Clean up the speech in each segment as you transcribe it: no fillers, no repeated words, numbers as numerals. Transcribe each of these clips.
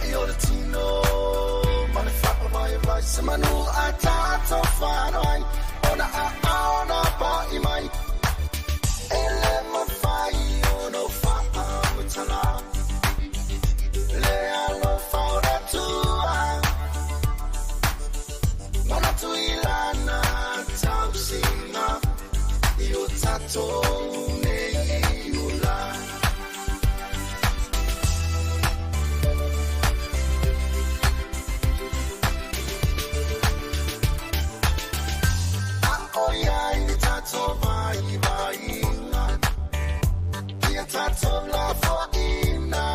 Mai o le tino ma le faavaivai se manu a tatou fano ai ona aao na pai mai e le mafai ona faamatala le alofa o le Atua manatu i lana tausiga i o tatou nei ola. A ʻoiai ni tatou vaivaiga ia tatou lafoaiina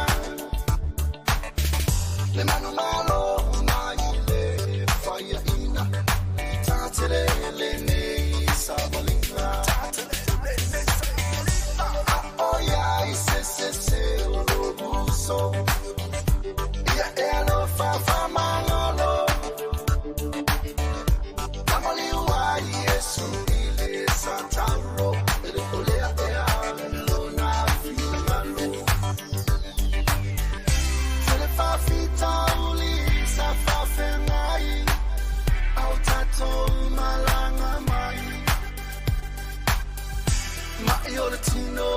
le manumalo mai le faiaina i tatele lenei savaliga. A ʻoiai se sese o lou uso ia e alofa faamagalo na maliu ai Iesu i le Satauro e le olea ea lona finagalo. Tele faafitauli sa faafeagai a o tatou malaga mai mai o le tino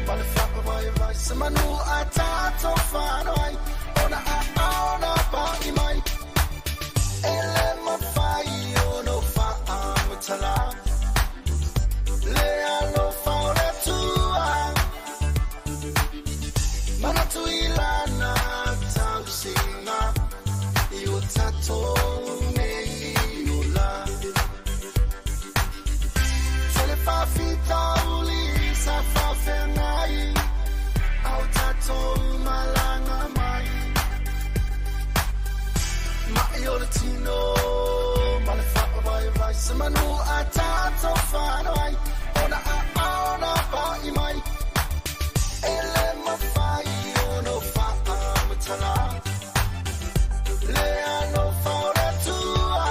ma le faavaivai se manu a tatou fano ai ona aao na pai mai e le mafai ona faamatala le alofa o le Atua manatu i lana tausiga i o tatou nei ola. Tele faafitauli sa faafeagai a o tatou malaga mai mai o le tino ma le faavaivai se manu a tatou fano ai ona aao na pai mai e le mafai ona faamatala le alofa o le Atua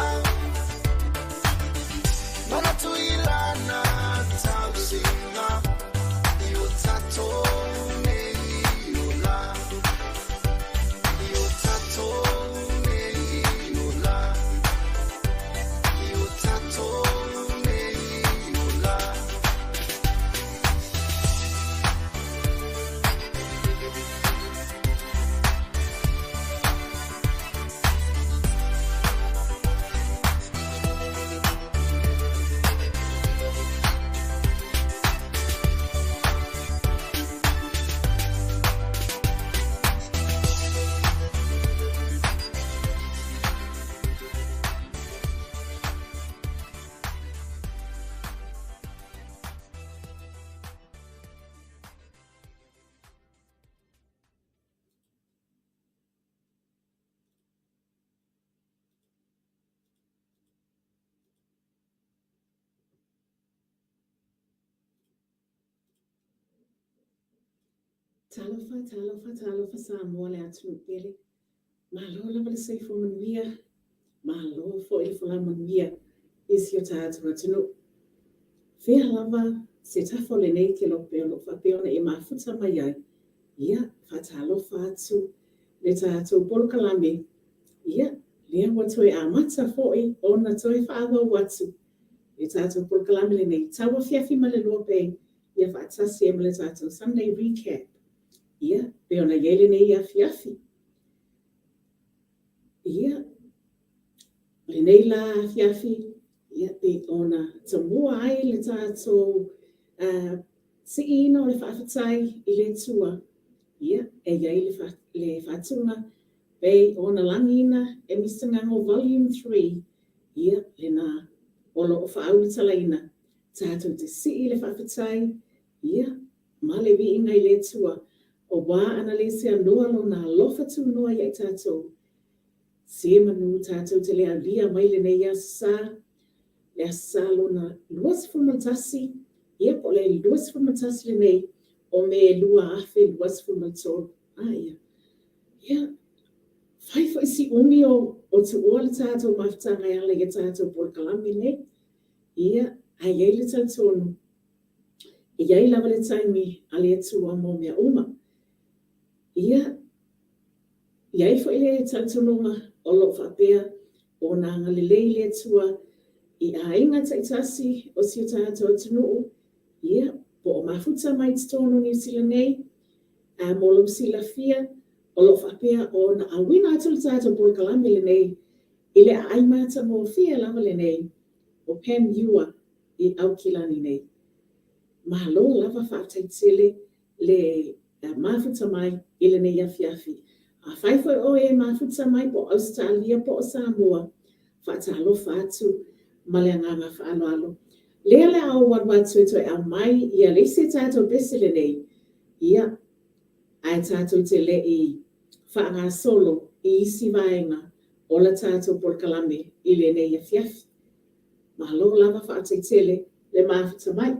manatu i lana tausiga i o tatou nei ola i o tatou nei ola i o tatou nei ola. Talofa, talofa, talofa Samoa le atunuu pele. Malo lava le soifua manuia, malo foi le folau manuia i si o tatou atunuu. Fea lava se tafa o lenei kelope o lo o faapea ona e mafuta mai ai, ia, faatalofa atu le tatou polokalame, ia, lea ua toe amata foi ona toe faaauau atu le tatou polokalame lenei tauafiafi ma le 2 pei ia faatasi ai ma le tatou Sunday Recap. Ia, pei ona i ai lenei afiafi. Ia, lenei la afiafi, ia, pei ona tamua ai le tatou siiina o le faafetai i le Atua, ia, e i ai le, le faatuga pei ona lagiina e Mr. Gago Volume 3, ia, lena o lo o faaulutalaina tatou te sii le faafetai, ia, ma le viiga i le Atua, auā ana le seanoa lona alofa tunoa ia i tatou. Se manu tatou te le aulia mai lenei aso Sa, le aso Sa lona 21, ia po o le 21 lenei o Me 2023. A ia, ia, fai foi si umi o, o tuua le tatou mafutaga e ala i a tatou polokalame nei. Ia, ae i ai le talitonu, e i ai lava le taimi a le Atua mo mea uma. Ia, I ai foi le talitonuga o lo o faapea ona agalelei le Atua i aiga taitasi o si o tatou atunuu, ia, po o mafuta mai totonu o Niu Sila nei, mo lou silafia, o lo o faapea ona auina atu le tatou polokalame lenei i le aai matagofie lava lenei o Panmure i Aukilani nei. Malo lava faafetai tele le mafuta mai i lenei afiafi. Afai foi o oe e mafuta mai po o Ausetalia po o Samoa, e faatalofa atu ma le agaga faaaloalo. O lea o le a ou alu atu e toe aumai le isi tatou pese lenei, ia, ae tatou te le i faagasolo i isi vaega o le tatou polokalame i lenei afiafi. Malo lava faafetai tele le mafuta mai.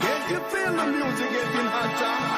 Can you feel the music getting hotter?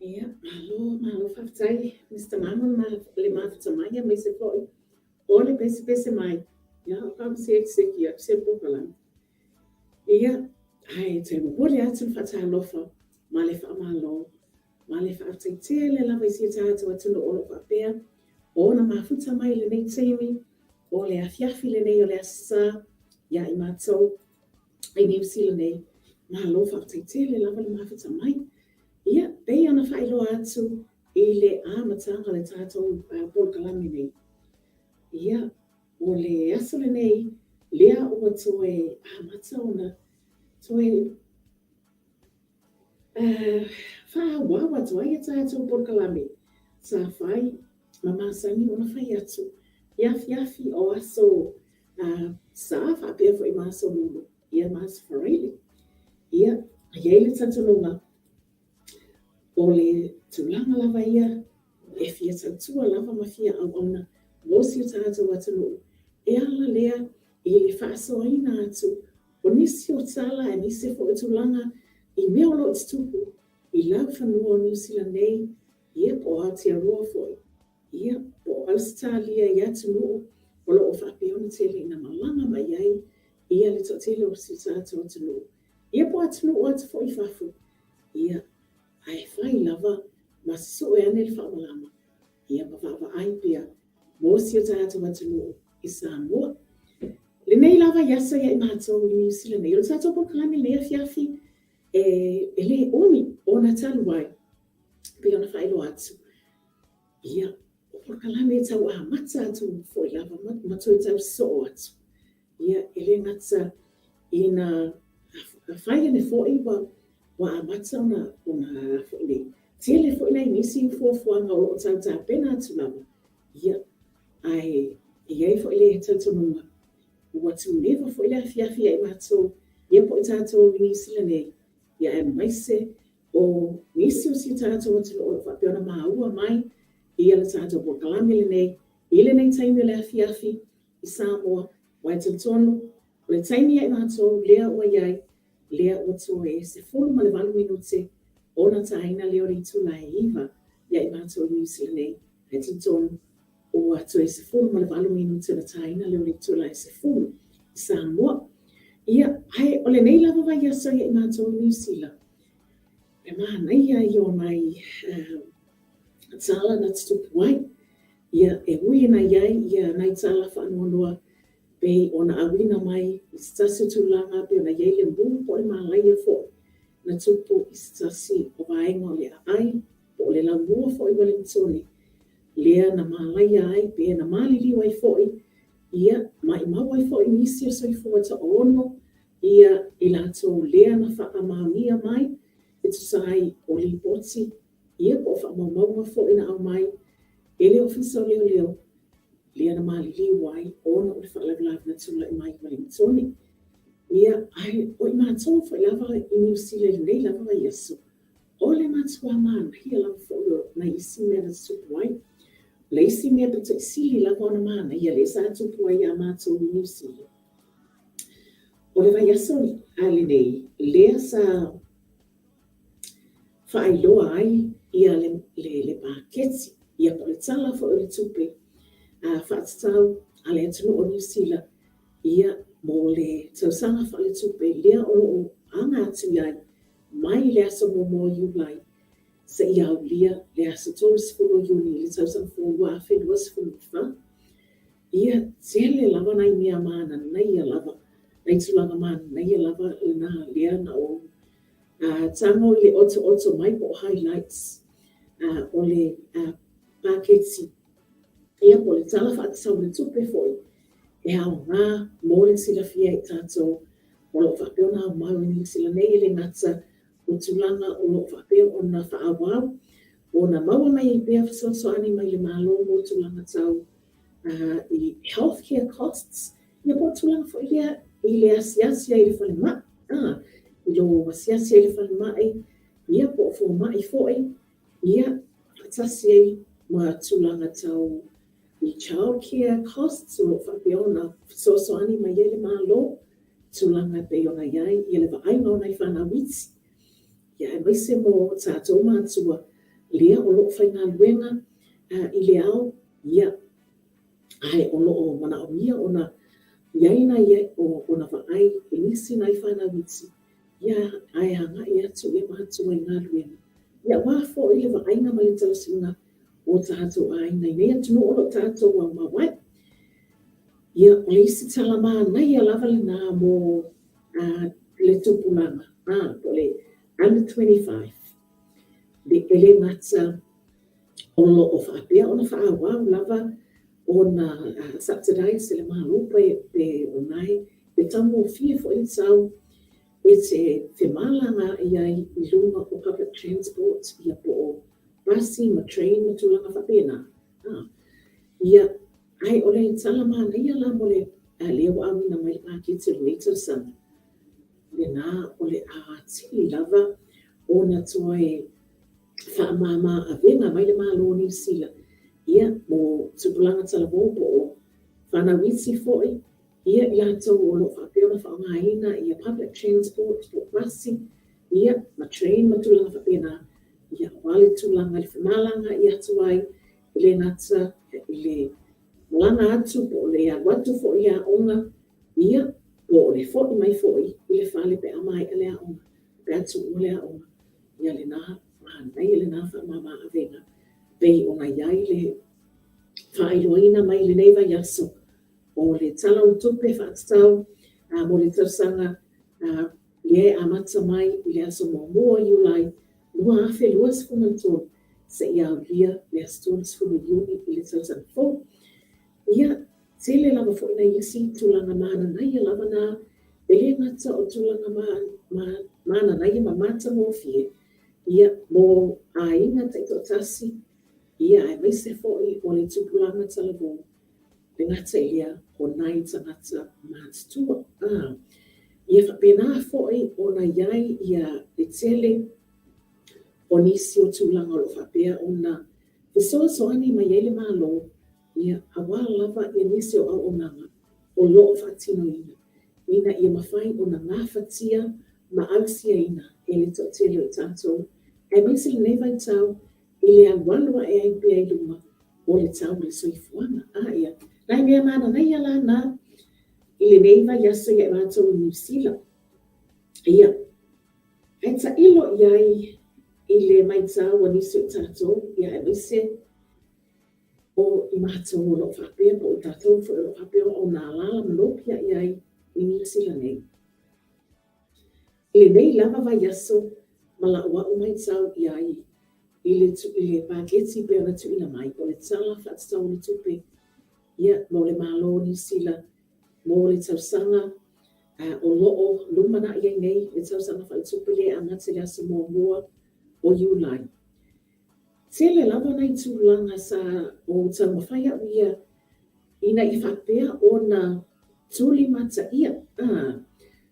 Ia, malo, malo faafetai Mister Mamo le mafuta mai aemaise foi o le pesepese mai. Ia, o ka sekiseki atu se polokalame. Ia, ae toe momoli atu le faatalofa ma le faamalo ma le faafetai tele lava i si o tatou atunuu o lo o faapea ona mafuta mai i lenei taimi o le afiafi lenei o le Aso Sa ia i matou i Niu Sila nei. Malo faafetai tele lava le mafuta mai. Ia, pei ona faailoa atu i le amataga o le tatou polokalame nei. Ia, o le aso lenei, lea ua toe amata ona toe faaauau atu ai a tatou polokalame sa fai ma masani ona fai atu i afiafi o aso Sa faapea foi ma aso Lulu, ia ma aso Faraile. Ia, e i ai le talitonuga, o le tulaga lava ia e fia tautua lava ma fia auauna mo si o tatou atunuu, e ala lea i le faasoaina atu o nisi o tala aemaise foi o tulaga i mea o lo o tutupu i laufanua o Niu Sila nei, ia po o Aotearoa foi. Ia, po o Ausetalia i atunuu o lo o faapea ona tele ina malaga mai ai ia le toatele o si o tatou atunuu, ia po o atunuu atu foi i fafo, ia, ae fai lava ma sue ane le faamalama, ia ma vaavaai pea mo si o tatou atunuu i Samoa. Lenei lava i aso ia i matou i Niu Sila nei, o le tatou polokalame i lenei afiafi e le umi ona talu ai, pei ona faailoa atu, Ia, o polokalame e tau amata atu foi lava ma toe tau sosoo atu. Ia, e le gata ina fai ane foi ua amata ona foi nei, tele foi nai nisi fuafuaga o lo o tau tapena atu lava, ia, ae e i ai foi le talitonuga ua tuneva foi le afiafi ia i matou, ia po o i tatou i Niu Sila nei, ia aemaise O nisi o si o tatou atunuu o lo o faapea ona maua mai ia le tatou polokalame lenei i lenei taimi o le afiafi i Samoa, aua e talitonu o le taimi ia i matou lea ua i ai, lea ua toe 18 minute ona taina lea o le itula e 9 ia i matou i Niu Sila nei, ae talitonu ua toe 18 minute ona taina lea o le itula e 10 i Samoa. Ia, ae o lenei lava vaiaso ia i matou i Niu Sila, E manaia ia o nai tala na tutupu ai. Ia, e ui ina i ai ia nai tala faanoanoa pei ona auina mai i se tasi o tulaga pei ona i ai le mū po o le malaia foi na tupu i se tasi o vaega o le aai po o le laumua foi i Ueligitone, lea na malaia ai pe na maliliu ai foi, ia, maimau ai foi nisi o soifua toaono ia i latou lea na faamaonia mai e tusa ai o lipoti ia po o faamaumauga foi na aumai e le Ofisa o Leoleo lea na maliliu ai ona o le faalavelave na tulai mai i Ueligitone. Ia, ae o i matou foi lava i Niu Sila i lenei lava vaiaso, o le matua manaia lava foi o nai isi mea na tutupu ai. O le isi mea pito i sili lava ona manaia lea sa tupu ai iā matou i Niu Sila, O le vaiaso lenei lea sa faailoa ai ia le paketi ia po o le tala foi o le tupe faatatau a le atunuu o Niu Sila ia mo le tausaga faaletupe lea o lo o aga atu i ai mai le aso 1 o Iulai seia aulia le aso 30 o Iuni i le tausaga fou 2024. Ia, tele lava nai mea mananaia lava, nai tulaga mananaia lava lena lea na ou tago i le otooto mai po o highlights o le paketi, ia po o le Tala Faatatau o le Tupe foi e aoga mo le silafia e i tatou o lo o faapea ona aumau i Niu Sila nei, e le gata o tulaga o lo o faapea ona faaauau ona maua mai ai pea fesoasoani mai le Malo mo tulaga tau i health care costs, ia po o tulaga foi lea i le asiasi ai i le falemai, i lou asiasi ai i le falemai, ia po o fomai foi, ia faatasi ai ma tulaga tau i child care costs o lo o faapea ona fesoasoani mai ai le Malo, tulaga e pei ona i ai ia le vaaiga o nai fanau iti, ia aemaise mo tatou matua. lea o lo o faigaluega i le ao, ia, ae o lo o manaomia ona i ai nai ona vaai i nisi nai fanau iti, ia, ae agai atu matua i galuega, ia aua foi le vaaiga ma le tausiga o tatou aiga i nei atunuu o lo o tatou aumau ai. Ia, o le isi tala manaia lava lena mo le tupulaga, po o le under 25, e le gata o lo o faapea ona faaauau lava ona subsidise e le Malo pe o lena e taugofie foi le tau e te femalagaai ai i luga o public transport, ia po o pasi ma train ma tulaga faapena. Ia, ae o le tala manaia la mo le lea ua auina mai i le paketi o lenei tausaga, lena o le a atili lava ona toe faamama avega mai le Malo o Niu Sila, ia, mo tupulaga talavou po o fanau iti foi, ia, i latou o lo o faapea ona faaaogaina public transport po o pasi, ia, ma train ma tulaga faapena, ia, aua le tulaga i le femalagaai atu ai, e le gata i le malaga atu po o le alu atu foi i aoga, ia, po o le foi mai foi i le fale pe a maea le aoga, pe a tuua le aoga. Ia lena, manaia lena faamama avega pei ona i ai le faailoaina mai i lenei vaiaso o le Tala o le Tupe Faatatau mo le tausaga lea e amata mai i le aso 1 o Iulai 2023 seia aulia le aso 30 o Iuni i le tausaga fou. Ia, tele lava foi nai isi tulaga mananaia lava na, e le gata o tulaga mananaia ma matagofie, ia, mo aiga taitoatasi, ia aemaise foi o le tupulaga talavou, e le gata i lea o nai tagata matutua. Ia faapena foi ona i ai le tele o nisi o tulaga o lo o faapea ona fesoasoani mai ai le Malo, ia, aua lava nisi o auaunaga o lo o faatinoina ina ia mafai ona gafatia ma ausiaina e le toatele o tatou, aemaise lenei vaitau i le alualu ae ai pea i luga o le tau o le soifuaga. Ia, o nai mea mananaia la na i lenei vaiaso ia i matou i Niu Sila. Ia, ae tailo i ai i le matau a nisi o tatou, aemaise o i matou o lo o faapea, po o i tatou foi o lo o faapea ona alaala ma nopiai ai i Niu Sila nei. I lenei lava vaiaso ma lau au matau i ai i le paketi pei ona tuuina mai, po o le Tala Faatatau o le Tupe ia, mo le Malo o Niu Sila mo le tausaga o lo o lumanai ai nei, le tausaga faaletupe lea e amata i le aso 1 o Iulai. Tele lava nai tulaga sa ou taumafai au ia ina ia faapea ona tulimataia.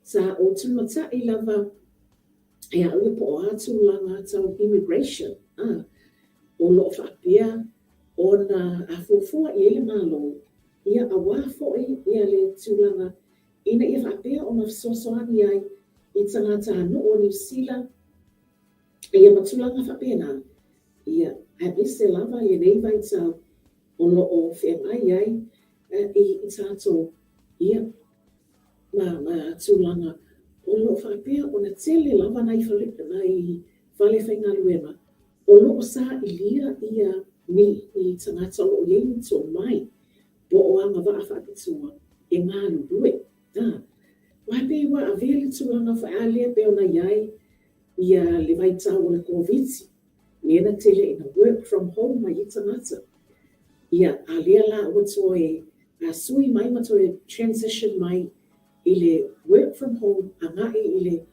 Sa ou tulimatai lava e au ia po o a tulaga tau immigration o lo o faapea ona fuafua i ai le Malo, ia aua foi le tulaga ina ia faapea ona fesoasoani ai i tagatanuu o Niu Sila, ia ma tulaga faapena, ia, aemaise lava lenei vaitau o lo o feagai ai i tatou, ia, ma tulaga o lo o faapea ona tele lava nai fale faigaluega o lo o sailia ia ni tagata o lo o i ai ni tomai po o agavaa faapitoa e galulue. Aua e pei ua avea le tulaga foi lea pei ona i ai le vaitau o le Koviti, lea na tele ina work from home ai tagata. Ia, a lea la ua toe sui mai ma toe transition mai i le work from home agai i le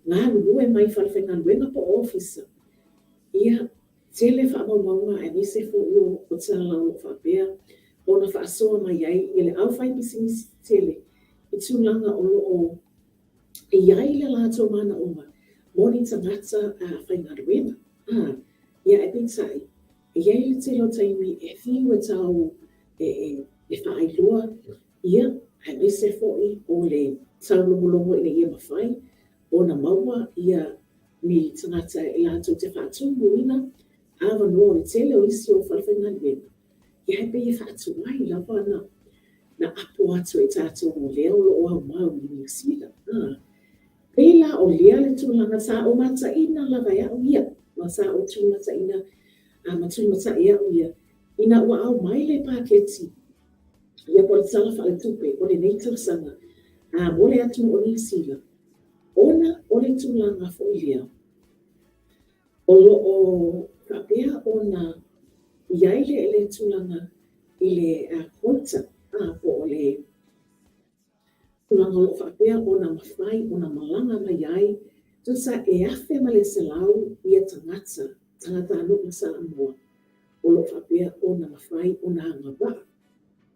galulue mai falefaigaluega po o ofisa. Ia, tele faamaumauga aemaise foi o tala o lo o faapea ona faasoa mai ai le aufaipisinisi tetele i tulaga o lo o i ai le latou manaoga mo ni tagata faigaluega. Ia, ae peitai, e i ai le tele o taimi e fiu e tau e faailoa, ia, aemaise foi o le taulogologo ina ia mafai ona maua ia ni tagata e latou te faatumuina. avanoa o le tele o isi o falefaigaluega, ia e pei e faatuai lava na apo atu e tatou o lea o lo o aumau i Niu Sila. Pei la o lea le tulaga sa ou mataina lava e au ia, ma sa ou tulimataina ma tulimatai e au ia, ina ua aumai le paketi ia po o le Tala Faaletupe o lenei tausaga mo le atunuu o Niu Sila, ona o le tulaga foi lea o lo o faapea ona i ai le tulaga i le quota po o le tulaga o lo o faapea ona mafai ona malaga mai ai tusa e 1,100 tagata, tagatanuu o Samoa o lo o faapea ona mafai ona agavaa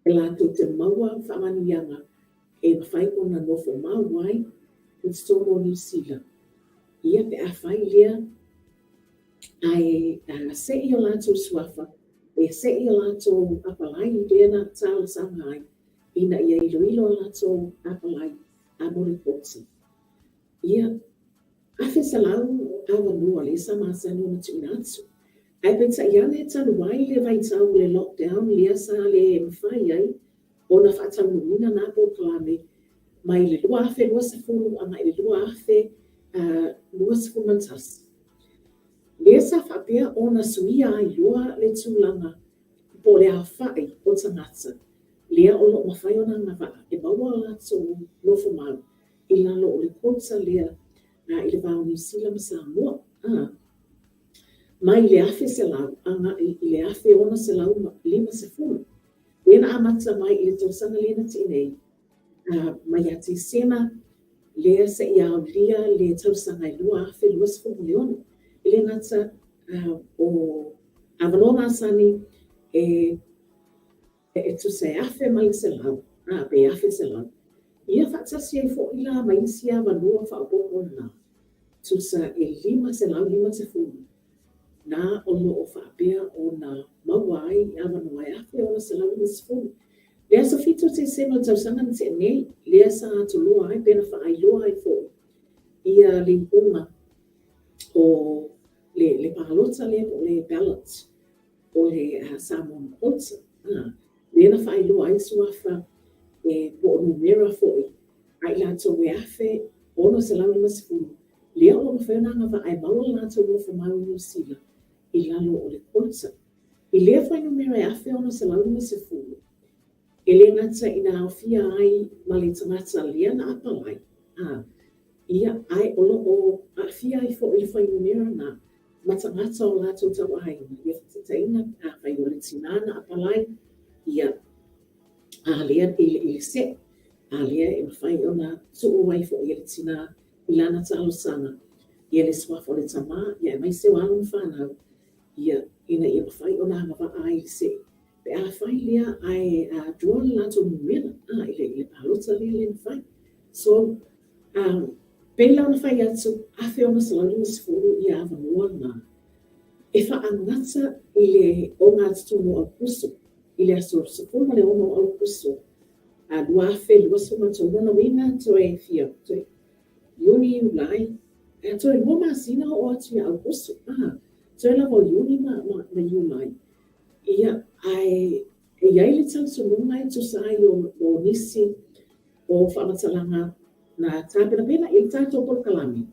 e latou te maua faamanuiaga e mafai ona nofo mau ai i totonu o Niu Sila, ia pe afai lea ae sei o latou suafa, e sei a latou apalai lea na talosaga ai ina ia iloilo a latou apalai mo le quota. Ia, 1,100 avanoa lea sa masani ona tuuina atu. Ae peitai ane talu ai le vaitau o le lockdown lea sa le mafai ai ona faataunuuina na polokalame mai le 2020 agai i le 2021, lea sa faapea ona suia ai loa le tulaga po o le aofai o tagata lea o lo o mafai ona agavaa e maua a latou nofomau i lalo o le quota lea i le va o Niu Sila ma Samoa, mai le 1,100 agai i le 1,650. Lea na amata mai i le tausaga lea na tea nei, mai ia Tesema lea seia aulia le tausaga e 2026. E le gata o avanoa masani e tusa e 1,100 pe 1,100, ia faatasi ai foi la ma isi avanoa faaopoopo na, tusa e 550 na o lo o faapea ona maua ai avanoa e 1,650. I le aso 7 o Tesema i le tausaga na tea nei, lea sa atoloa ai pe na faailoa ai foi le iuga o le palota lea po o le ballot o le Samoan Quota, lea na faailoa ai suafa po o numera foi a i latou e 1,650 lea o lo o mafai ona agavaa e maua le latou nofomau i Niu Sila i lalo o le quota. I lea fuainumera e 1,650, e le gata ina aofia ai ma le tagata lea na apalai, ia, ae o lo o aafia ai foi le fuainumera lena ma tagata o latou tauaiga. Ia faataitaiga, afai o le tina na apalai, ia, a lea i le se'i, a lea e mafai ona tuu ai foi e le tina i lana talosaga le suafa o le tama, aemaise o alo ma fanau, ia, ina ia mafai ona agavaa ai i le se'i pe afai lea ae draw le latou numera i le palota lea na fai. So, pei la ona fai atu, 1,650 avanoa na e faagata i le ogatotonu o Aokuso, i le aso 16 o Aokuso 2023. O lona uiga toe fia? Toe Iuni, Iulai, toe 2 masina oo atu ia Aokuso. Toe lava o Iuni ma Iulai. Ia, ae e i ai le talitonuga e tusa ai o nisi o faamatalaga na tapenapena i le tatou polokalame,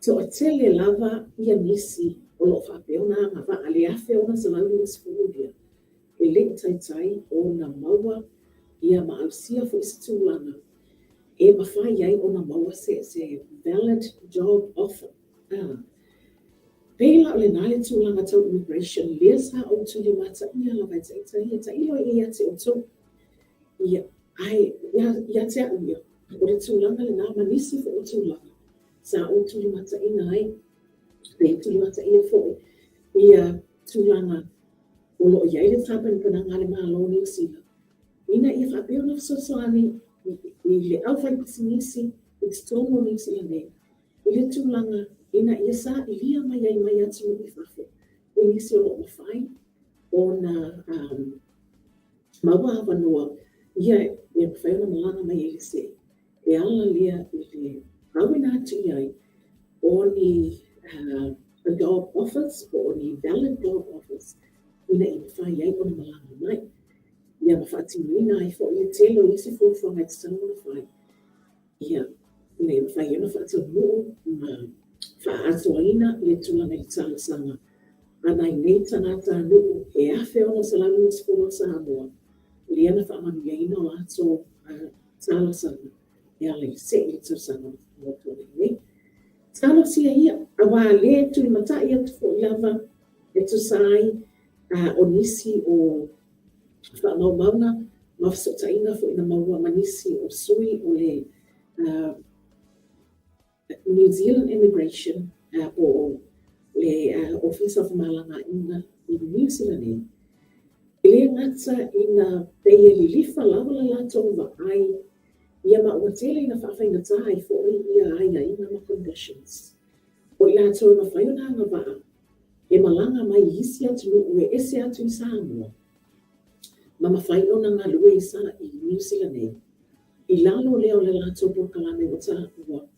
toatele lava ia nisi o lo o faapea ona agavaa le 1,650 lea, e le i taitai ona maua ia ma ausia foi se tulaga e mafai ai ona maua se valid job offer. Pei la o lena le tulaga tau immigration lea sa ou tulimataia lava e ita ia, tailo i ai ia te outou. Ia, ae ia te au ia, o le tulaga lena ma nisi foi o tulaga sa ou tulimataina ai, pe tulimataia foi ia tulaga o lo o i ai le tapenapenaga a le Malo o Niu Sila ina ia faapea ona fesoasoani i le aufaipisinisi i totonu o Niu Sila nei i le tulaga ina ia sailia mai ai mai atunuu i fafo i nisi o lo o mafai ona maua avanoa ia e mafai ona malaga mai ai i se e ala lea i le auina atu i ai o ni job offers po o ni valid job offers ina ia mafai ai ona malaga mai. Ia ma faatinoina ai foi le tele o isi fuafuaga e tatau ona fai, ia, ina ia mafai ai ona faataunuu ma faaatoaina le tulaga i le talosaga a nai nei tagatanuu e 1,650 o Samoa lea na faamanuiaina o latou talosaga e ala i se'i i le tausaga ua tuanai nei. Talosia ia, aua le tulimatai atu foi lava e tusa ai o nisi o faamaumauga ma fesootaiga foi na maua ma nisi o sui o le New Zealand Immigration po o le Ofisa o Femalagaaiga i Niu Sila nei, e le gata ina pei e lilifa lava le latou vaai ia ma ua tele ina faafaigata ai foi ia aiaiga ma conditions o i latou e mafai ona agavaa e malaga mai i isi atunuu e ese atu i Samoa ma mafai ona galue i Niu Sila nei, i lalo lea o le latou polokalame ua taua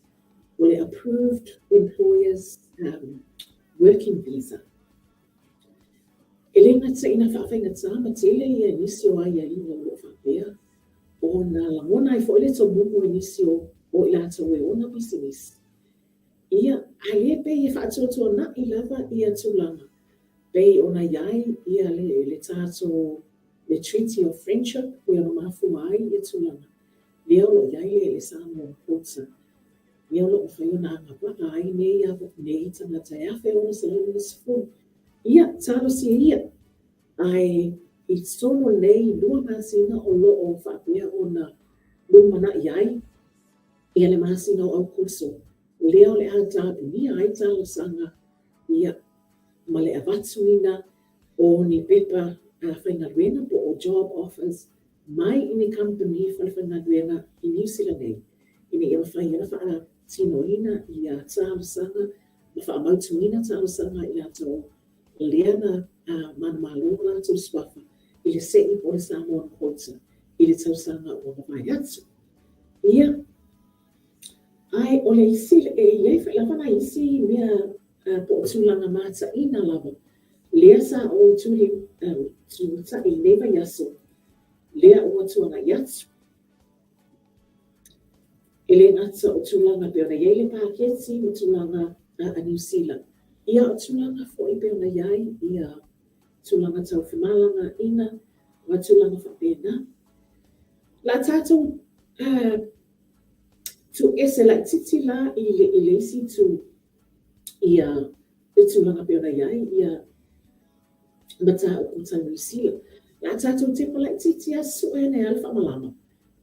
o le Approved Employers Working Visa. E le gata ina faafaigata ma tele ia nisi o aiaiga o lo o faapea ona lagona ai foi le tomumu e nisi o i latou e ona pisinisi, ia, a lea pei e faatuatuanai lava ia tulaga pei ona i ai ia le tatou le Treaty of Friendship pei ona mafua ai ia tulaga lea o lo o i ai le Samoa Quota, lea o lo o mafai ona agavaa ai nei tagata e 1,650. Ia, talosia ia, ae i totonu o lenei 2 masina o lo o faapea ona lumanai ai ia le masina o Aokuso, lea o le a tapunia ai talosaga ia ma le avatuina o ni pepa faigaluega po o job offers mai i ni kamupani falefaigaluega i Niu Sila nei, ina ia mafai ona faatinoina ia talosaga ma faamautuina talosaga a i latou lea na manumalo o latou suafa i le se'i po o le Samoan Quota i le tausaga ua mavae atu. Ia, ae o le isi, e i ai foi lava nai isi mea po o tulaga mataina lava lea sa ou tulimatai i lenei vaiaso lea ua tuanai atu. E le gata o tulaga pei ona i ai le paketi ma tulaga a Niu Sila, ia o tulaga foi pei ona i ai ia tulaga tau femalagaaiga ma tulaga faapena. O le a tatou tuuese laitiiti la i le isi itu ia le tulaga pei ona i ai ia mataupu tau Niu Sila. O le a tatou tepa laitiiti lava, sue ane lava le faamalama,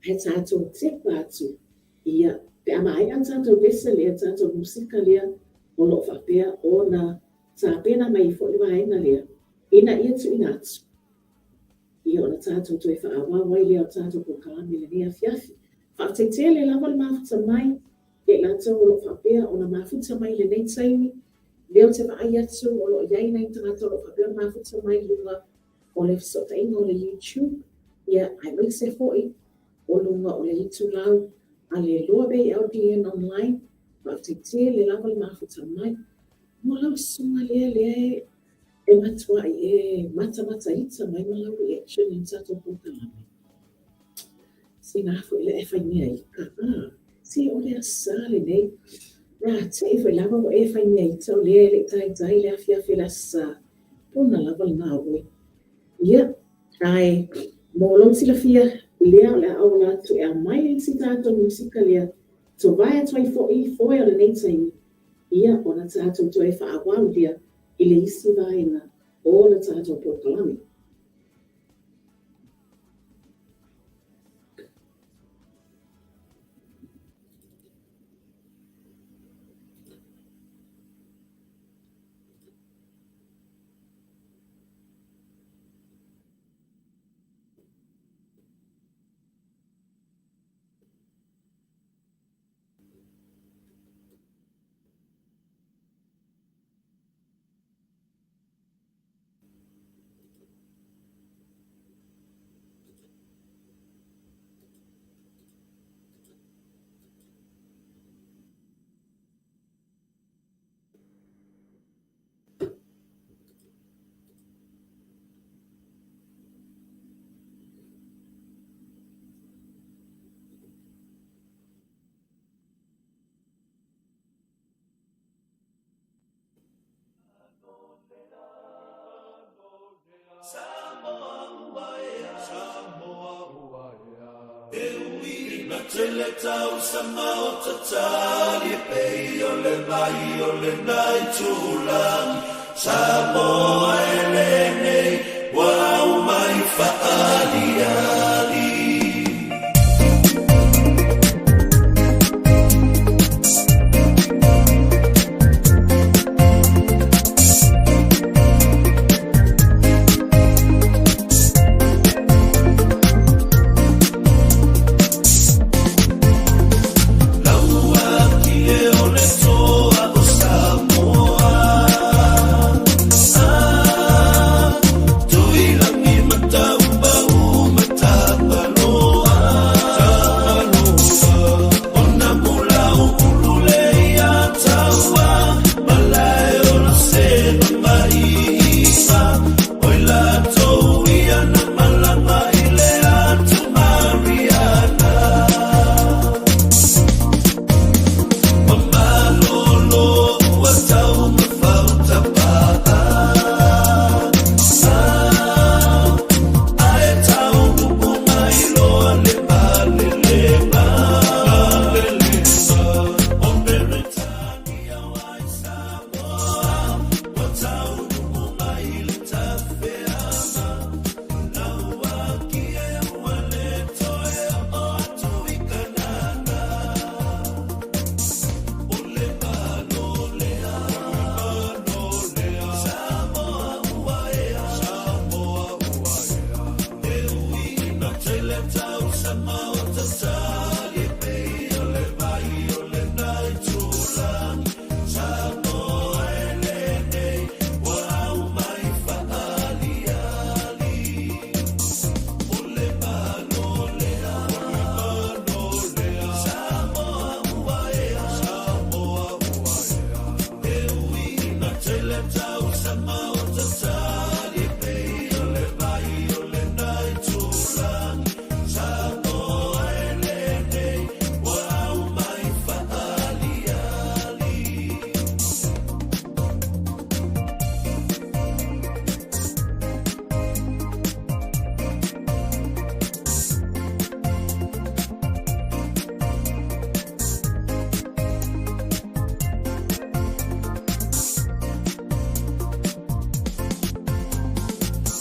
ae tatou tepa atu ia pe a maea le tatou pese lea, le tatou musika lea o lo o faapea ona tapena mai ai foi le vaega lea ina ia tuuina atu ia ona tatou toe faaauau ai lea o le tatou polokalame i lenei afiafi. Faafetai tele lava le mafuta mai ia i latou o lo o faapea ona mafuta mai i lenei taimi. Lea ou te vaai atu o lo o i ai nai tagata o lo o faapea ona mafuta mai i luga o le fesootaiga o le YouTube, ia aemaise foi o luga o le itulau a le Loa Bay LDN Online. Faafetai tele lava le mafuta mai. Mo lau susuga lea lea e matuai e matamataita mai ma lau reaction i le tatou polokalame. Sina foi le e fai mea ita. Ah, se o le Aso Sa lenei. Na te i foi lava ua e fai mea ita o lea e le i taitai le afiafi o le Aso Sa. Pona lava lena o oe. Ia, ae mo lou silafia, lea o le a ou ala atu e aumai le isi tatou musika lea, tovae atu ai foi foe o lenei taimi, ia ona tatou toe faaauau lea i le isi vaega o le tatou polokalame. tele tausama o tatali e pei o le vai o lena itulagi Samoa e lenei ua aumai faaaliali. Lauakie o le toa o Samoa, Tuilagi mataubau matapaloa, Ona mulau ulu le ia taua, Malae o Lasema maiiga, Oi latou ia na malaga i le atu Mariana. Ua malolo ua taumafa utapaa, Ae taunupu mai loa le malelega. O Peretania wai Samoa, Ua taunupu mai le tafeaga. Lauakie ua le toe oo atu i Kanana. O le Malo lea, Samoa ua ea, E ui ina tele tausama o tatali e pei o le vai o lena itulagi Samoa e lenei ua aumai faaaliali. O le Malo lea, Samoa ua ea, E ui ina tele tausama o tatali e pei o le vai o lena itulagi Samoa e lenei ua aumai faaaliali.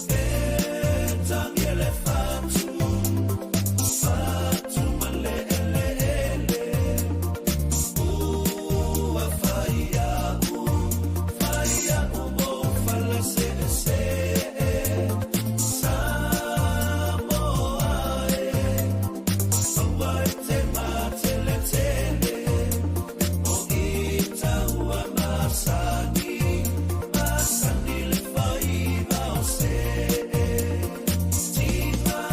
E tangi le fatu, fatu ma le eleele, Ua faia'u, faia'u mo falaseese. Samoa e, aua e te mateletele, O ita ua masani, masani le faiva o see. Tiga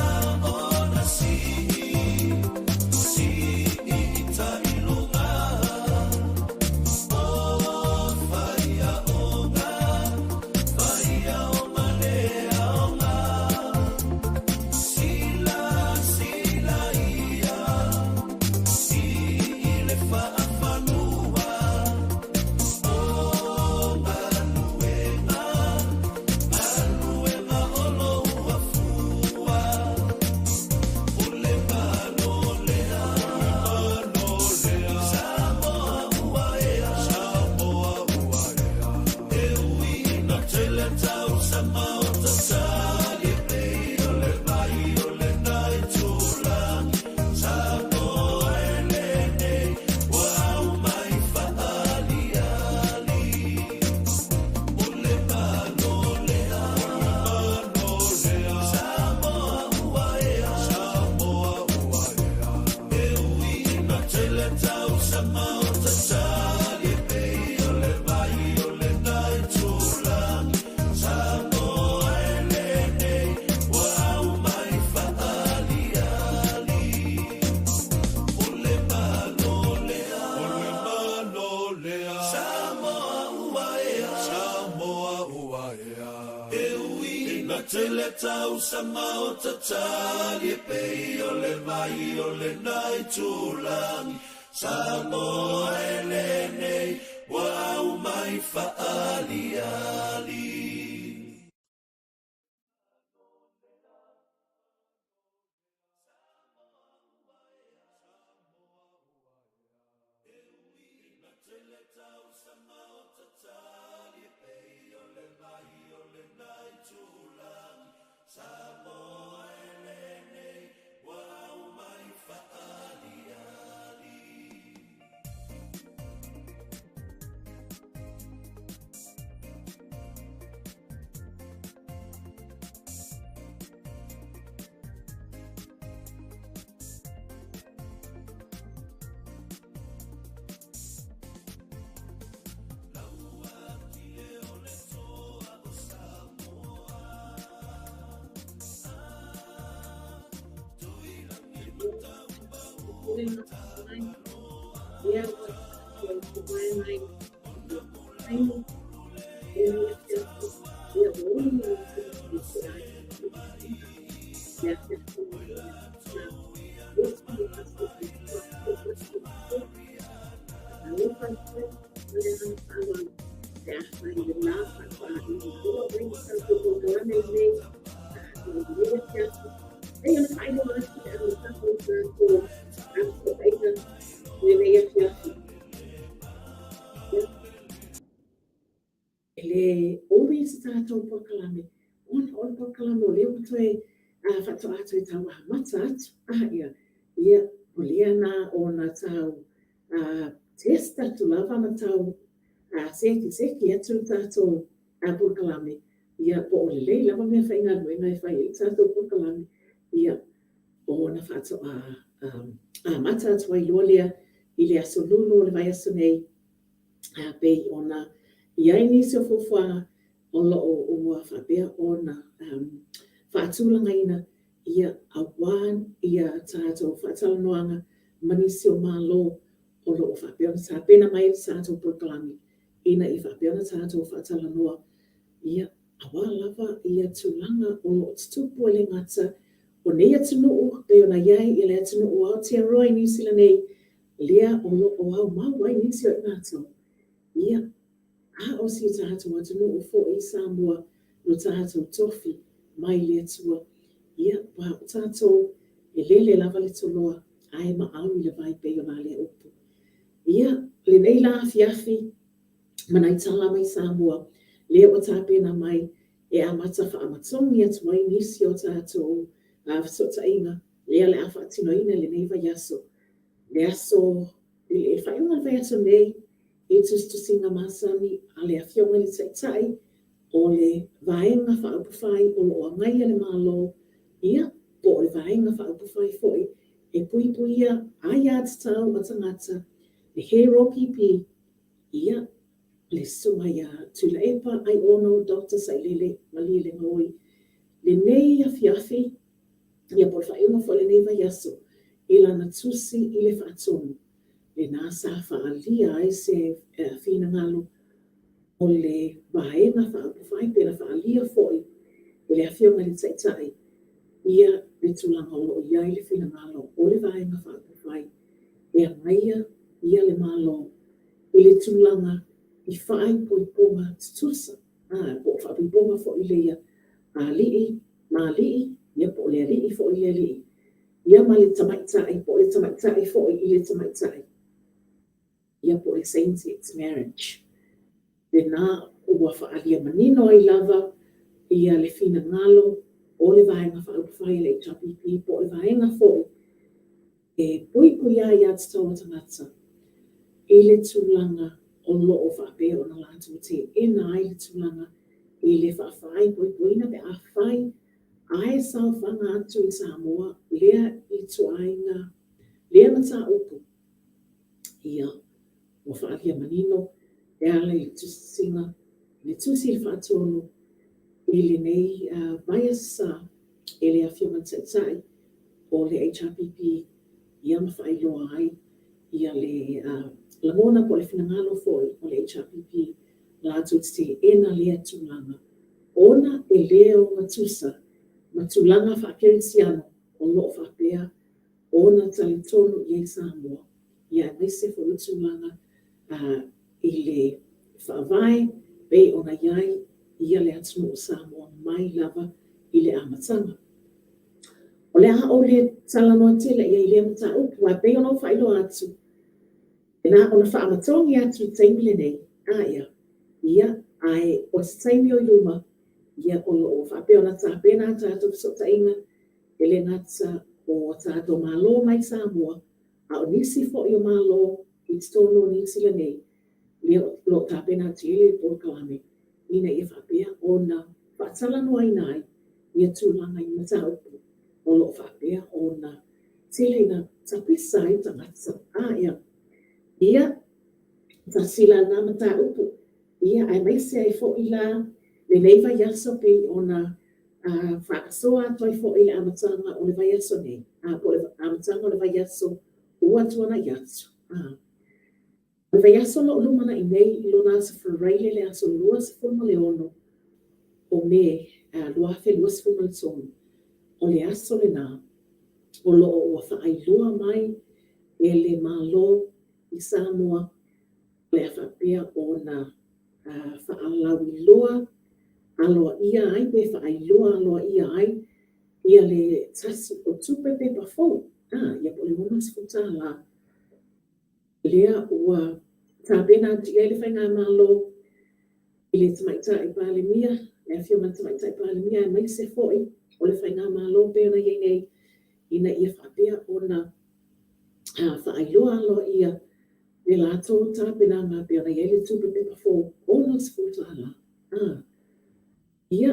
ona sii, sii ita i luga, O faiaoga, faiaoga le aoga. Sila, sila ia, sii le faafanua, O galuega, galuega o lou afua. O le Malo lea, Samoa ua ea, E ui ina tele tausama o tatali e pei o le vai o lena itulagi Samoa e lenei ua aumai faaaliali. O le Malo lea, Samoa ua ea, E ui ina tele tausama o tatali e pei o le vai o lena itulagi Samoa e lenei ua aumai faaaliali. O le Malo lea, Samoa ua ea, E ui ina tele tausama o tatali e pei o le vai o lena itulagi Samoa e lenei ua aumai faaaliali. le mai, ia ua tatou mai taimi e le afiafi, ia ua uli le ai. Le afiafi E le umi se tatou polokalame, ona o le polokalame o lea ua toe faatoa toe tau amata atu. Ia, o lea na ona tau test atu lava ma tau sekiseki atu le tatou polokalame, ia po o lelei lava meafaigaluega e fai ai le tatou polokalame, ia, ona faatoa amata atu ai loa lea i le aso Lulu o le vaiaso nei, e pei ona i ai nisi o fuafuaga o lo o ua faapea ona faatulagaina, ia, aua ia tatou faatalanoaga ma nisi o Malo o lo o faapea ona tapena mai le tatou polokalame ina ia faapea ona tatou faatalanoa, ia, aua lava ia tulaga o lo o tutupu e le gata o nei atunuu pei ona i ai le atunuu o Aotearoa i Niu Sila nei, lea o lo o aumau ai nisi o i latou, ia, a o si o tatou atunuu foi i Samoa, lo tatou tofi mai le Atua. Ia, aua o tatou e lele lava le toloa ae maau i le vai pei ona lea upu. Ia, lenei la afiafi ma nai tala mai Samoa, lea ua tapena mai e amata faamatogi atu ai nisi o tatou fesootaiga lea o le a faatinoina i lenei vaiaso. Le aso, i le faaiuga o le vaiaso nei, i tusitusiga masani a le Afioga i le Taitai o le Vaega Faaupufai o lo o agaia le Malo, ia, po o le Vaega Faaupufai foi e Puipuia Aia Tatau a Tagata, le HRPP, ia, le Susuga ia Tuilaepa Aiono Dr. Sailele Malielegaoi. Lenei afiafi, ia po o le faaiuga foi o lenei vaiaso, i lana tusi i le faatonu, lena sa faaalia ai se finagalo o le Vaega Faaupufai, pe na faaalia foi e le Afioga i le Taitai ia le tulaga o lo o i ai le finagalo o le Vaega Faaupufai e agaia ia le Malo i le tulaga i faaipoipoga tutusa, po o faaipoipoga foi lea a alii ma alii, ia po o le alii foi i le alii, ia ma le tamaitai po o le tamaitai foi i le tamaitai, ia po o le same sex marriage. Lena ua faaalia manino ai lava ia le finagalo o le Vaega Faaupufai a le HRPP po o le Vaega foi e puipuia aia tatau a tagata i le tulaga o lo o faapea ona latou teena ai le tulaga i le faafaipoipoina pe afai ae saofaga atu i Samoa lea ituaiga lea mataupu. Ia, ua faaalia manino e ala i le tusitusiga, le tusi i le faatonu i lenei vaiaso sa e le Afioga i le Taitai o le HRPP, ia ma faailoa ai ia le lagona po o le finagalo foi o le HRPP latou te teena lea tulaga ona e le ogatusa ma tulaga faakerisiano o lo o faapea ona talitonu i ai Samoa, ia aemaise foi o tulaga i le faavae pei ona i ai ia le atunuu o Samoa mai lava i le amataga. O le a ou le talanoa tele i ai i lea mataupu, aua e pei ona ou faailoa atu, e na ona faamatogi atu i le taimi lenei, ia, ae o se taimi o i luma, ia o lo o faapea ona tapena a tatou fesootaiga, e le gata o tatou Malo mai Samoa, a o nisi foi o Malo i totonu o Niu Sila nei, ia o lo o tapena atu i ai le polokalame ina ia faapea ona faatalanoaina ai ia tulaga i mataupu o lo o faapea ona tele ina tapisa ai tagata. Ia, tasi la lena mataupu, ia aemaise ai foi la lenei vaiaso pei ona faasoa atu ai foi i le amataga o le vaiaso nei, po o le amataga o le vaiaso. ua tuanai atu. O le vaiaso o lo o lumanai nei i lona Aso Faraile le aso 26 o Me 2023, o le aso lena o lo o ua faailoa mai e le Malo i Samoa o le a faapea ona faalauiloa aloaia ai pe faailoa aloaia ai ia le tasi o tupe pepa fou, ia po o le $60. Lea ua tapena atu i ai le Faigamalo i le Tamaitai Palemia, le Afioga i le Tamaitai Palemia, aemaise foi o le Faigamalo e pei ona i ai nei, ina ia faapea ona faailoa aloaia le latou tapenaga e pei ona i ai le tupe pepa fou $60. Ia,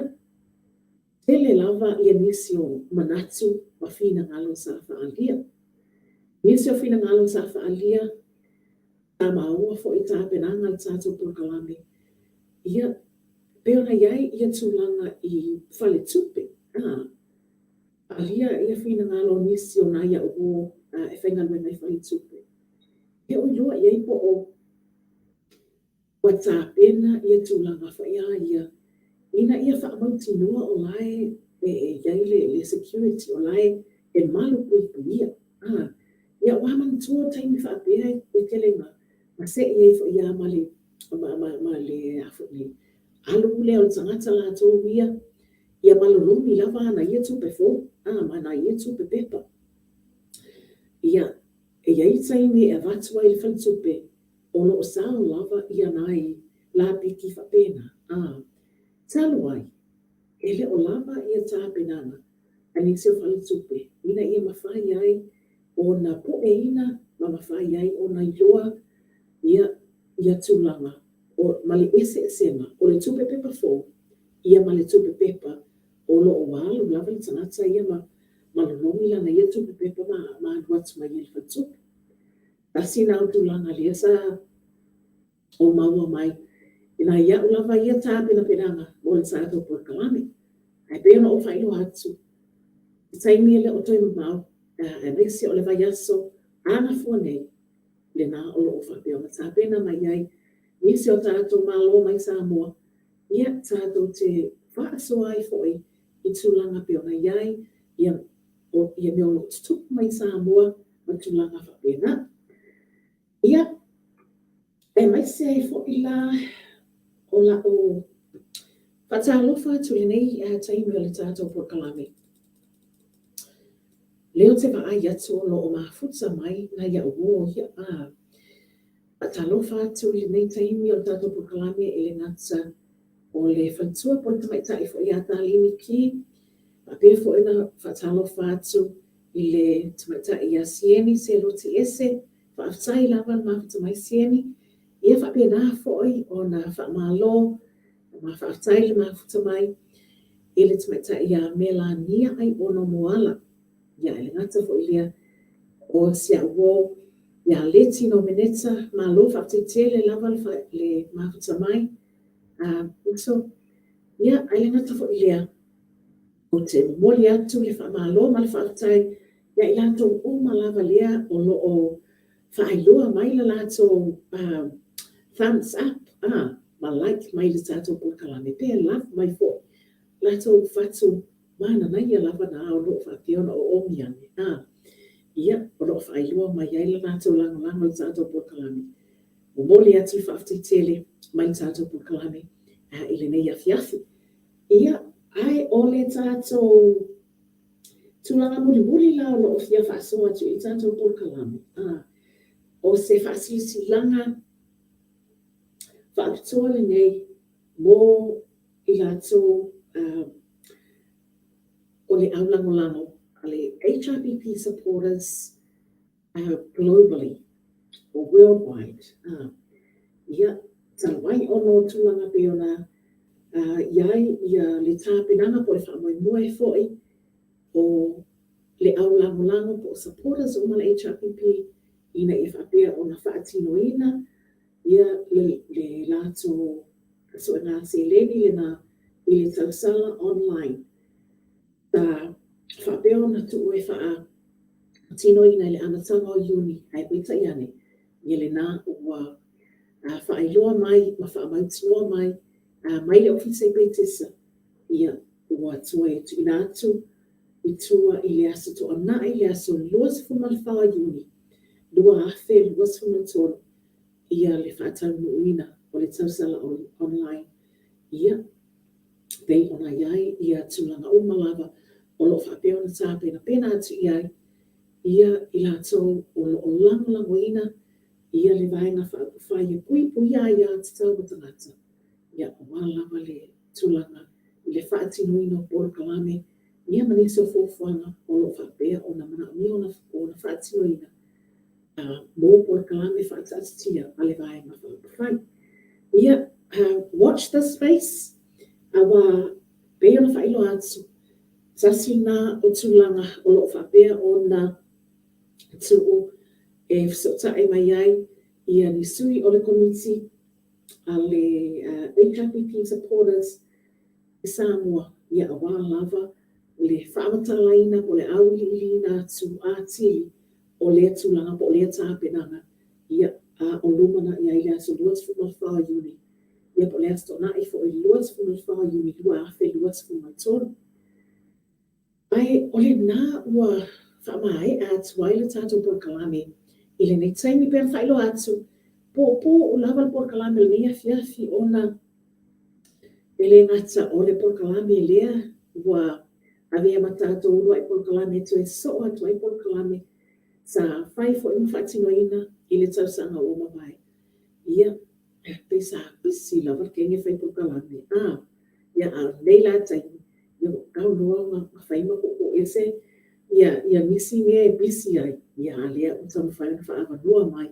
tele lava nisi o manatu ma finagalo sa faaalia. Nisi o finagalo sa faaalia, sa maua foi i tapenaga a le tatou polokalame, ia, pei ona i ai tulaga i faletupe. Faaalia finagalo o nisi o nai au uo e faigaluega i faletupe, e le o iloa i ai po o ua tapena tulaga foi ia ina ia faamautinoa o la e i ai le security, o la e malupuipuia. Ia aua manatua o taimi faapea e tele ina masei ai foi lava ma le alu lea o le tagata latou ia ia ma lolomi lava ana ia tupe fou ma ana ia tupe pepa. Ia, e i ai taimi e avatu ai i le faletupe, o lo o sao lava nai lapiki faapena. Talu ai, e le o lava ia tapenaga a nisi o faletupe ina ia mafai ai ona pueina ma mafai ai ona iloa ia tulaga ma le eseesega o le tupe pepa fou ma le tupe pepa o lo o alu lava le tagata ia ma lolomi lana ia tupe pepa ma alu atu ma ia i le faletupe. Tasi lena o tulaga lea sa ou maua mai nai au lava ia tapenapenaga mo le tatou polokalame. Ae pei ona ou faailoa atu, o se taimi e le o toe mamao aemaise o le vaiaso a Gafua nei, lena o lo o faapea ona tapena mai ai nisi o tatou Malo mai Samoa, ia tatou te faasoa ai foi i tulaga e pei ona i ai mea o lo o tutupu mai Samoa ma tulaga faapena. Ia, aemaise ai foi la o lau faatalofa atu i lenei taimi o le tatou polokalame, lea ou te vaai atu o lo o mafuta mai nai au uo ia. Faatalofa atu i lenei taimi o le tatou polokalame e le gata o le faletua po o le tamaitai foi ia Taleni Ki, faapea foi ona faatalofa atu i le tamaitai ia Sieni Seloti Ese. Faafetai lava le mafuta mai Sieni. Ia faapena foi ona faamalo ma faafetai le mafuta mai i le tamaitai ia Melania Aiono Moala. Ia e le gata foi i lea o si au uo ia Leti Nomeneta, malo faafetai tele lava le mafuta mai uso. Ia, ae le gata foi i lea, ou te momoli atu le faamalo ma le faafetai ia i latou uma lava lea o lo o faailoa mai le latou thumbs up ma like mai i le tatou polokalame, pe love mai foi, latou fatu mananaia lava na o lo o faapea ona oomi ane, ia, o lo o faailoa mai ai le latou lagolago i le tatou polokalame. Momoli atu le faafetai tele mai le tatou polokalame i lenei afiafi. Ia, ae o le tatou tulaga mulimuli la o lo o fia faasoa atu i ai le tatou polokalame, o se faasilasilaga faapitoa lenei mo i latou o le au lagolago a le HRPP supporters globally or worldwide. Ia, talu ai ona o tulaga pei ona i ai le tapenaga po o le faamoemoe foi o le au lagolago po o supporters uma a le HRPP ina ia faapea ona faatinoina le latou suega seleni lena i le tausala online. Sa faapea ona tuu e Tinoina i le amataga o Iuni, ae peitai ane, ia lena ua faailoa mai ma faamautinoa mai mai le Ofisa i Petesa, ia ua toe tuuina atu i tua i le Aso Toonai, le aso 24 o Iuni 2023 ia le faataunuuina o le tausala online. Ia, pei ona i ai ia tulaga uma lava o lo o faapea ona tapenapena atu i ai ia i latou o lo o lagolagoina ia le Vaega Faaupufai e Puipuia Aia Tatau a Tagata, ia aua lava le tulaga i le faatinoina o polokalame ia ma nisi o fuafuaga o lo o faapea ona manaomia ona faatinoina mo polokalame faataatitia a le Vaega Faaupufai. Ia, watch this space, aua pei ona faailoa atu, tasi lena o tulaga o lo o faapea ona tuu e fesootai mai ai ia ni sui o le Komiti a le HRPP supporters i Samoa, ia aua lava le faamatalaina po o le auiliiliina atu atili o lea tulaga po o lea tapenaga, ia, a o lumanai ai le aso 24 o Iuni, ia po o le Aso Toonai foi 24 o Iuni 2023. Ae o lena ua faamaea atu ai le tatou polokalame i lenei taimi. Pei ona faailoa atu, puupuu lava le polokalame o lenei afiafi ona e le gata o le polokalame lea ua avea ma tatou uluai polokalame e toe sosoo atu ai polokalame sa fai foi ma faatinoina i le tausaga ua mavae. Ia, pei sa pisi lava le kegi e fai polokalame, a o lenei la taimi, ia ua tau loa ona fai ma tuutuu ese nisi mea e pisi ai, a o lea ua taumafai ona faaavanoa mai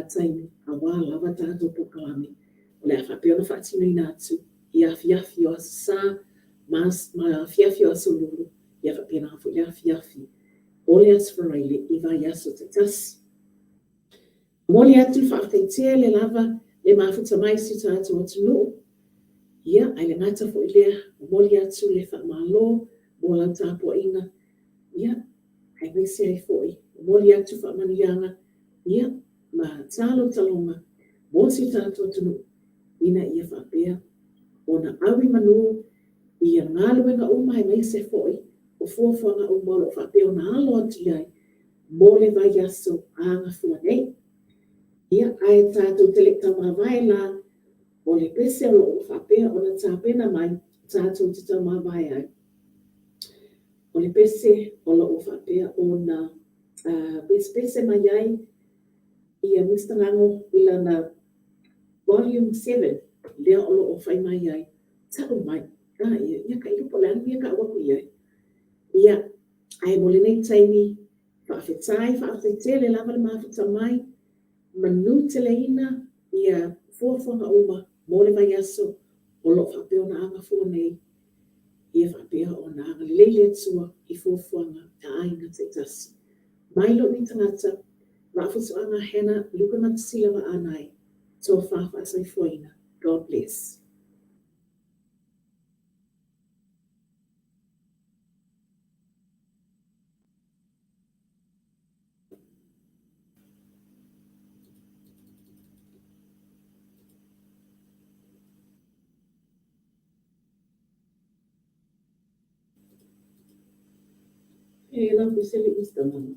taimi aua lava tatou polokalame o le a faapea ona faatinoina atu i afiafi o Aso Sa ma afiafi o Aso Lulu, ia faapena foi le afiafi o le Aso Faraile i vaiaso taitasi. E momoli atu le faafetai tele lava le mafuta mai i si o tatou atunuu, ia, ae le gata foi i lea, e momoli atu le faamalo mo lau tapuaiga, aemaise ai foi momoli atu faamanuiaga ma talotaloga mo si o tatou atunuu ina ia faapea ona au i manu galuega uma aemaise foi o fuafuaga uma o lo o faapea ona alo atu i ai mo le vaiaso a gafua nei. Ia, ae tatou te le i taumavae la, o le pese o lo o faapea ona tapena mai tatou te taumavae ai, o le pese o lo o faapea ona pesepese mai ai Mister Gago i lana Volume 7 lea o lo o fai mai ai, Tau mai, a ia, tailo po o le a le mea e tau atu i ai. Ia, ae mo lenei taimi, faafetai, faafetai tele lava le mafuta mai, manuteleina fuafuaga uma mo le vaiaso o lo o faapea ona agafua nei, ia faapea ona agalelei le Atua i fuafuaga a aiga taitasi. Mai lou nei tagata, Vaafusuaga Hannah Lupematasila Vaanae, Tofa Faasaifuaina. God bless. E lau pese le Instagram.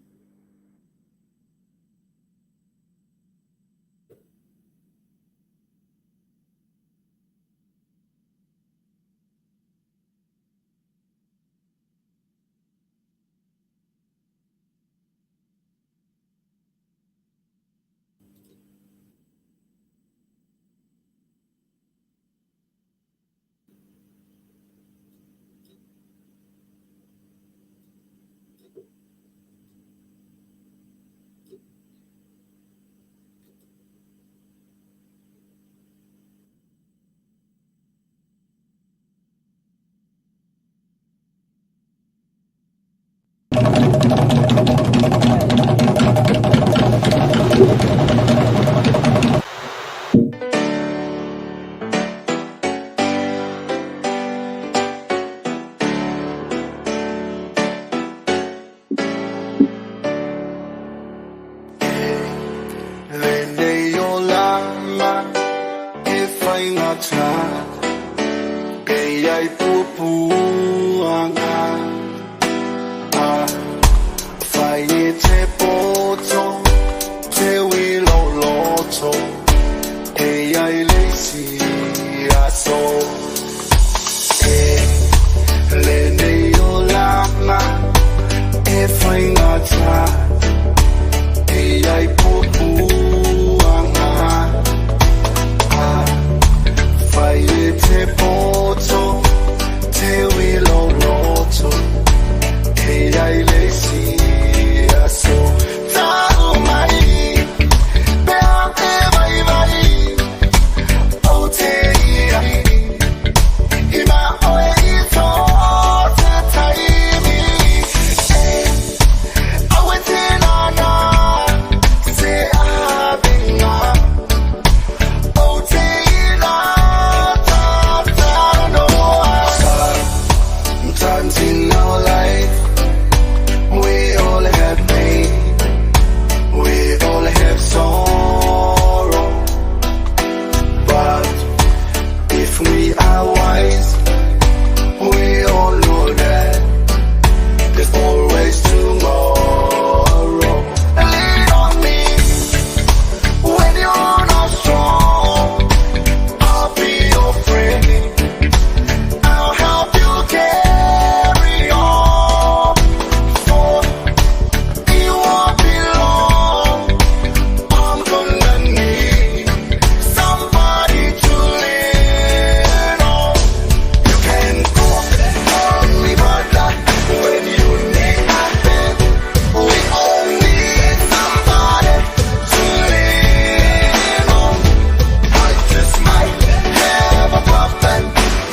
faigata e i ai puapuaga. Afai e te poto te uila o loto e i ai le isi aso. E lenei olaga e faigata e i ai puapuaga. Afai e te poto te uila o loto e i ai le isi aso. Tau mai pe a e vaivai ou te i ai i ma oe i so se taimi e aua e te nānā se avega ou te i talanoa. Sometimes in our life we all have pain, we all have sorrow, but if we are wise, we all know that there's always tomorrow. Lean on me when you're not strong. I'll be your friend. I'll help you carry on. For it won't be long. I'm gonna need somebody to lean on. You can call on me, brother, when you need a hand. We all need somebody to lean on. I just might have a problem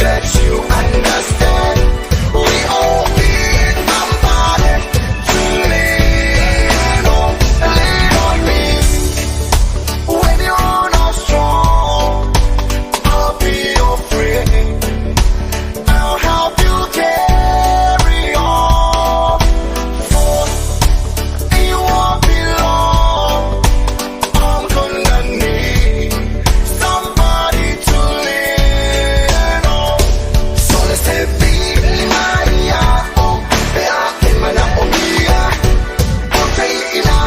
that you understand. We all need somebody to lean on. Lean on me when you're not strong. I'll be your friend. I'll help you carry on. For it won't be long. I'm gonna need somebody to lean on. So let's have mai o pe a e manaʻomia ou te i na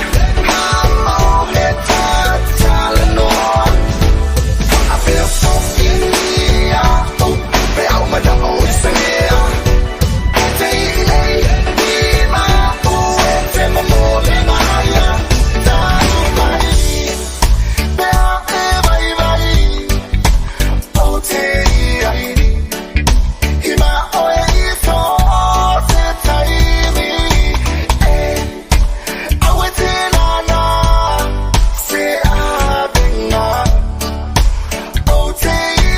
ha ma o he talanoa. Faapea foʻi ia o pe a o manaʻo i sanea. Ou te i nei i ma o e te momoli mai ia tau mai. Pe a e vaivai ou te i ai i ma oe i so se taimi e aua e te nānā se avega ou te i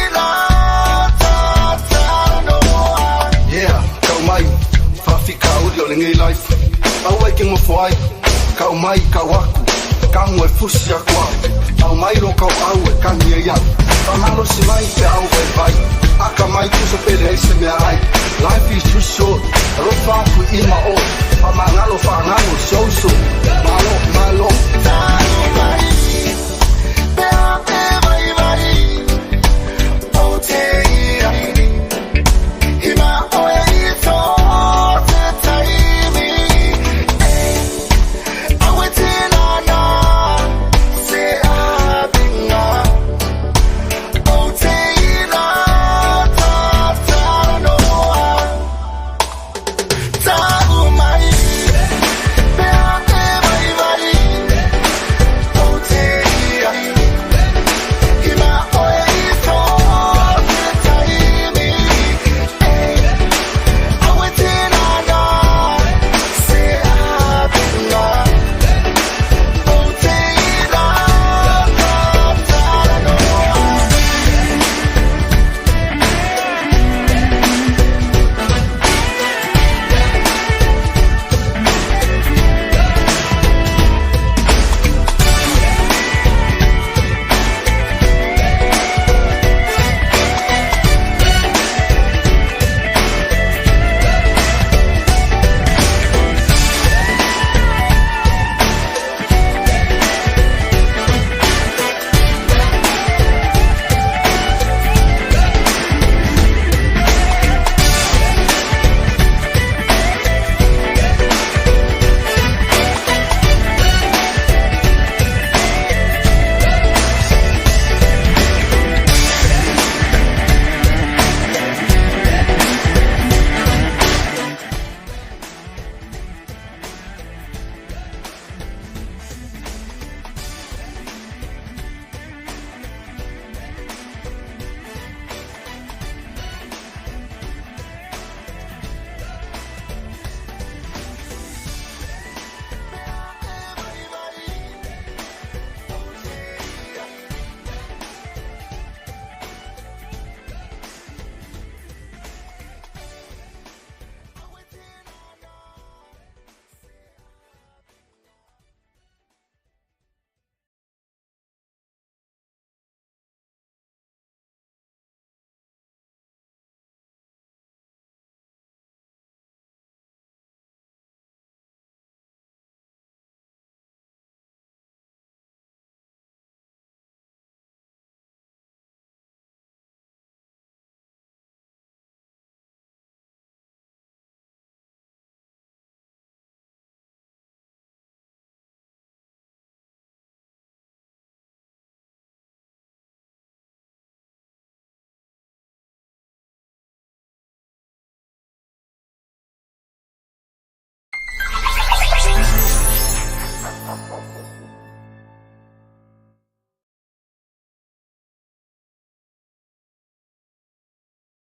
talanoa. Yeah, kau mai, faafitauli o lenei life. Aua e te nofo ai, kau mai kau aku, kago e fusi aku au. Aumai lo kauau e kagi ai au. Faamalosi mai pe a ou vaivai. Akamai tusa pe leai se meaai. Life is too short, alofa aku i ma oe. Faamagalo faagalo si ou uso. Malo, malo. Tau